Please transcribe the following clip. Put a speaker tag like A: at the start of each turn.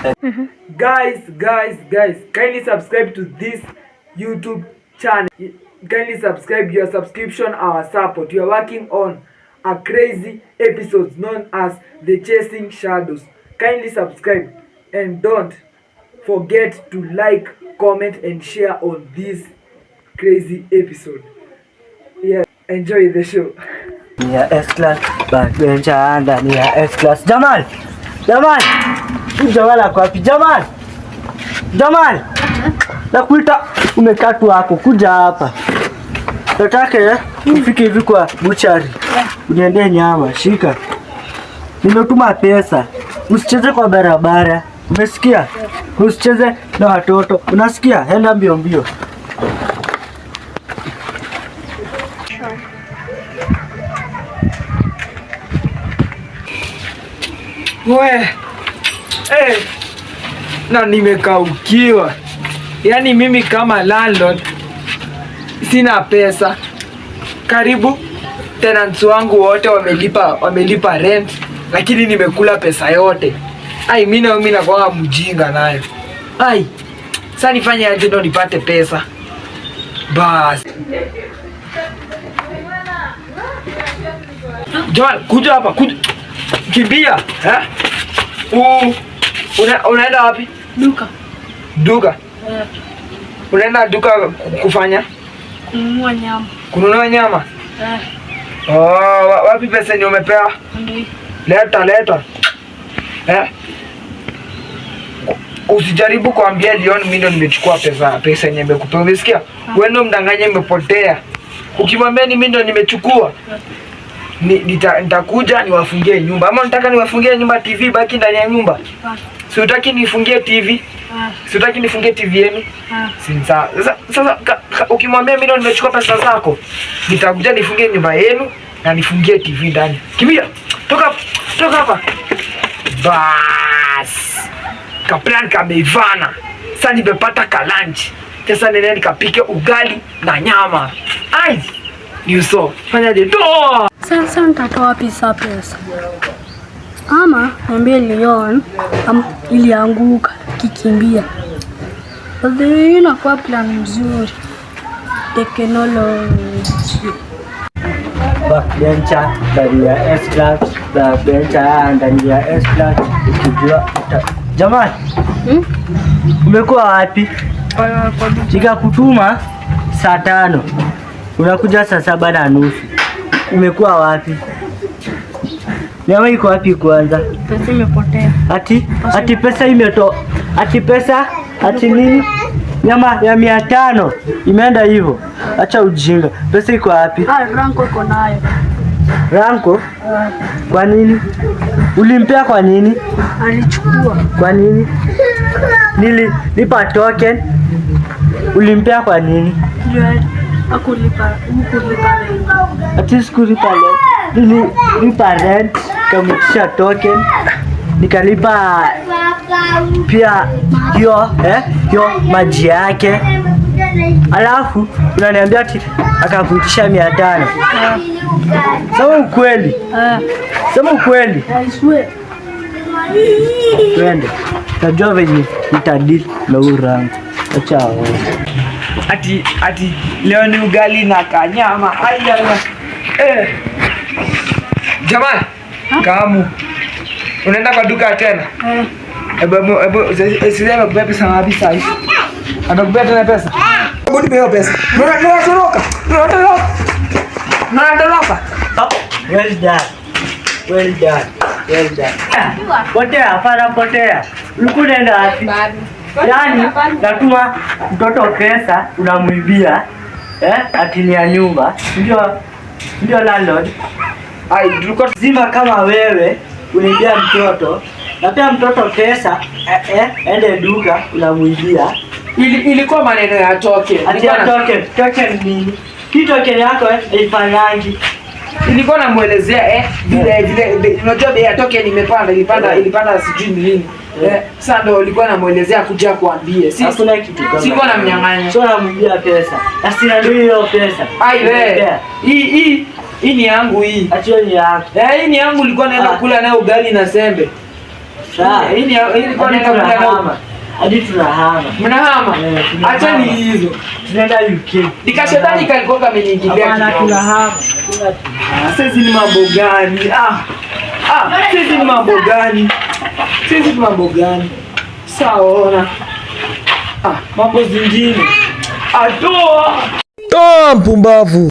A: Guys, guys, guys, kindly subscribe to this YouTube channel. Kindly subscribe. Your subscription, our support. We are working on a crazy episode known as The Chasing Shadows. Kindly subscribe and don't forget to like, comment and share on this crazy episode. Yeah, enjoy the show.
B: Ni ya S-Class, backbencher ndani ya S-Class. Jamal! Jamal! Huyu Jamal ako wapi? Jamal! Jamal! Nakuita, umekaa tu hapo, kuja hapa. Nataka ufike hivi kwa buchari. Uniendee nyama, shika. Nimetuma pesa. Usicheze kwa barabara. Umesikia? Usicheze na watoto. Unasikia? Enda mbio mbio.
A: We, na nimekaukiwa. Yaani mimi kama landlord sina pesa. Karibu tenants wangu wote wamelipa rent, lakini nimekula pesa yote. Ai, mimi na mimi nakuwa mjinga nayo. Ai, sasa nifanye aje ndo nipate pesa? Bas. Joel, kuja hapa, kuja. Kimbia, eh? Unaenda wapi?
C: Duka.
A: Duka. Unaenda duka kufanya?
C: Kununua nyama.
A: Kununua nyama? Oh, wapi pesa yenye umepewa?
C: Ndio.
A: Leta, leta. Usijaribu kuambia Leon mimi ndo nimechukua pesa yenye nimekupa. Umesikia? Wewe ndo mdanganye imepotea. Ukimwambia ni mimi ndo nimechukua, nitakuja niwafungie nyumba. Ama unataka niwafungie nyumba, TV baki ndani ya nyumba? Si utaki nifungie TV? Si utaki nifungie TV yenu? Si sawa. Sasa ukimwambia mimi ndo nimechukua pesa zako, nitakuja nifungie nyumba yenu na nifungie TV ndani. Kimbia. Toka, toka hapa. Bas. Ka plan kameivana. Sasa nimepata ka lunch. Sasa nenda nikapike ugali na nyama. Ai! Ni uso. Fanyaje? Toa!
C: Sasa nitatoa wapi sasa pesa? Ama niambie Leon ilianguka kikimbia. Hii inakuwa plan mzuri. Teknolojia.
B: Backbencher ndani ya S-Class, backbencher ndani ya S-Class. Ukijua Jamal, umekuwa wapi? Nikakutuma saa 5 unakuja saa 7:30. Umekuwa wapi? Nyama iko wapi kwanza?
C: Pesa imepotea.
B: Ati pesa imeto, ati pesa, ati nini? Nyama ya 500 imeenda hivyo. Acha ujinga. Pesa iko wapi?
C: Ranko iko nayo.
B: Ranko? Kwa nini? Ulimpea kwa nini?
C: Alichukua.
B: Kwa nini? Nililipa token. Ulimpea kwa nini?
C: Ndio hakulipa, hukulipa rent.
B: Ati sikulipa rent. Nililipa rent, nikamwitisha token. Nikalipa pia hiyo maji yake. Alafu unaniambia ati akakuitisha 500. Sema ukweli. Sema ukweli.
C: I swear.
B: Twende. Najua venye nitadili na huyu Ranko. Acha aone.
A: Ati leo ni ugali na kanyama. Ai, ai, ai. Jamal, kamu. Unaenda kwa duka tena? Ebu, sisi amekupea pesa ngapi sasa hivi? Amekupea tena pesa? Hebu nipe hiyo pesa. Unatoroka. Unatoroka. Unatoroka.
B: Well done. Well done. Well done. Potea, hapana potea. Ulikuwa unaenda wapi? Yaani natuma mtoto pesa unamuibia. Ati ni ya nyumba. Ndio landlord.
A: Ai, tulikuwa
B: zima kama wewe unaibia mtoto. Napea mtoto pesa, ende duka unamuibia.
A: Ilikuwa maneno ya token.
B: Ati ya token, token nini? Hii token yako haifanyangi.
A: Ilikuwa namuelezea vile unajua bei ya token imepanda, ilipanda sijui ni nini. Sasa ndio ilikuwa namuelezea kuja kuambie. Si
B: hakuna kitu kama.
A: Sikuwa namnyang'anya.
B: Sio namuibia pesa. Na sina ndio hiyo pesa.
A: Ai wewe. Hii ni yangu hii.
B: Achio ni yangu.
A: Hii ni yangu, nilikuwa naenda kula nayo ugali na sembe.
B: Sawa.
A: Hii ni kwa
B: Hadi
A: naenda kula na
B: tunahama. Hadi tunahama.
A: Mnahama.
B: Eh, tunahama.
A: Acha ni hizo.
B: Tunaenda UK.
A: Nikashetani kalikuwa kameniingilia
B: Hapana,
A: kidogo.
B: tunahama.
A: Ah, sasa ni mambo gani? Ah. Ah, sasa ni mambo gani? Sasa ni mambo gani? Saona. Ah, mambo zingine. Atoa.
D: Toa mpumbavu.